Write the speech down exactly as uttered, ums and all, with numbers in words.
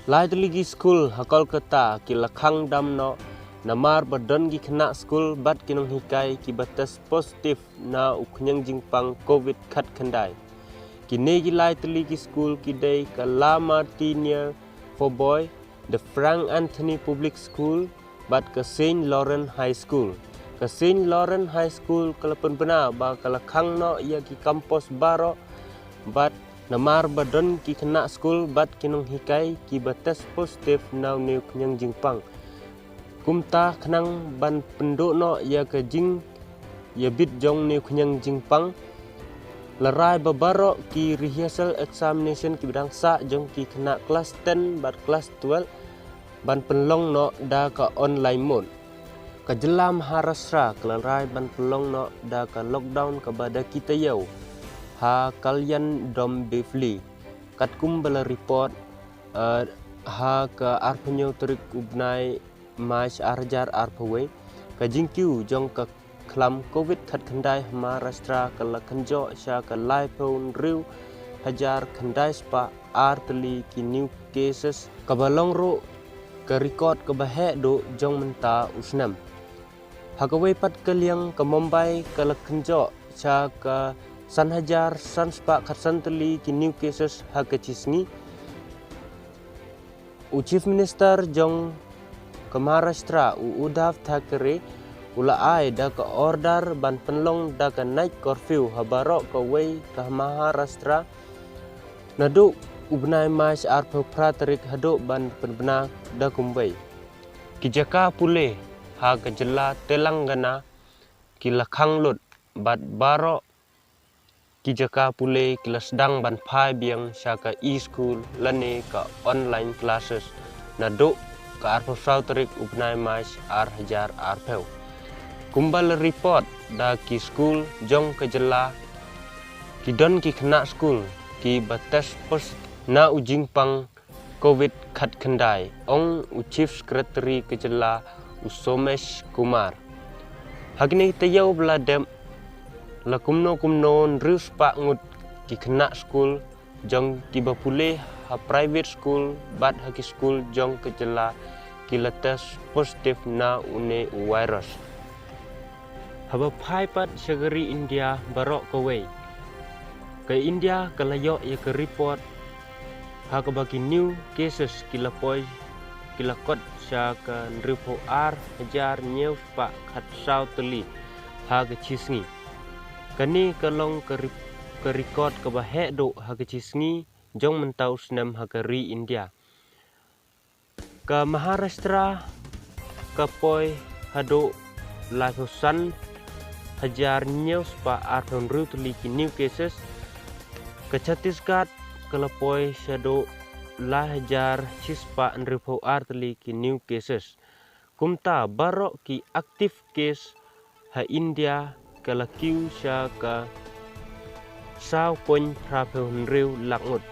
Lai tylli ki skul ha Kolkata ki la khang dam noh namar ba don ki khynnah skul bad ki nonghikai kiba test positive na u khñiang jingpang covid khatkhyndai. Kine ki lai tylli ki skul ki dei ka La Martinière for Boys, the Frank Anthony Public School bad ka Saint Lawrence High School. Ka Saint Lawrence High School ka la pynbna ba ka la khang noh ïa ki campus baroh bad namar ba don ki khynnah skul bad ki nonghikai kiba test positive na une u khñiang jingpang. Kumta khnang ban pynduh noh ïa ka jingïabit jong une u khñiang jingpang, la rai ba baroh ki rehearsal examination kiba dang sah jong ki khynnah klas ten bad klas twelve ban pynlong noh da ka online mode. Ka jylla Maharashtra ka la rai ban pynlong noh da ka lockdown kaba da ki taïew ha Kalyan Dombivli, katkum ba la report, eh, ha ka arphew hynñiew tarik u bnai March ar hajar arphew wei. Ka jingkiew jong ka khlam covid khatkhyndai ha Maharashtra ka la kynjoh sha ka laiphew hynriew hajar khyndai spah ar tylli ki new cases, kaba long ruh ka record kaba heh duh jong mynta u snem. Ha kawei pat ka liang, ka Mumbai ka la kynjoh sha ka san hajar san spah khatsan tylli ki new cases ha ka shi sngi. U Chief Minister jong ka Maharashtra, u Uddhav Thackeray, u la ai da ka order ban pynlong da ka night curfew ha baroh kawei ka Maharashtra naduh u bnai March arphew phra tarik haduh ban pynbna da kumwei. Ki jaka pule ha ka jylla Telangana ki la khang lut bad baroh ki jaka pule ki la sdang ban phai biang sha ka e-school lane ka online classes naduh ka arphew saw tarik u bnai March ar hajar arphew. Kumba la report da ki skul jong ka jylla, ki don ki khynnah skul kiba test positive na u jingpang covid khatkhyndai, ong u Chief Secretary ka jylla, u Somesh Kumar. Ha kine ki taïew ba la dep, la kumno kumno hynriew spah ngut ki khynnah skul jong kiba pule ha private school bad ha ki skul jong ka jylla ki la test positive na une u virus. Haba phai pat sha ka ri India baroh kawei, ka India ka la ïoh ïa ka report ha kaba ki new cases ki la poi, ki la kot sha ka hynriewphew ar hajar hynñiew spah khatsaw tylli ha ka shi sngi. Kane ka long ka re-, ka record kaba heh duh ha ka shi sngi jong mynta u snem ha ka ri India. Ka Maharashtra ka poi haduh laiphew san hajar hynñiew spah arphew hynriew tylli ki new cases. Ka Chhattisgarh ka la poi shaduh lai hajar shi spah hynriewphew ar tylli ki new cases. Kumta baroh ki active case ha India ka la kiew sha ka saw point phraphew hynriew lak ngut.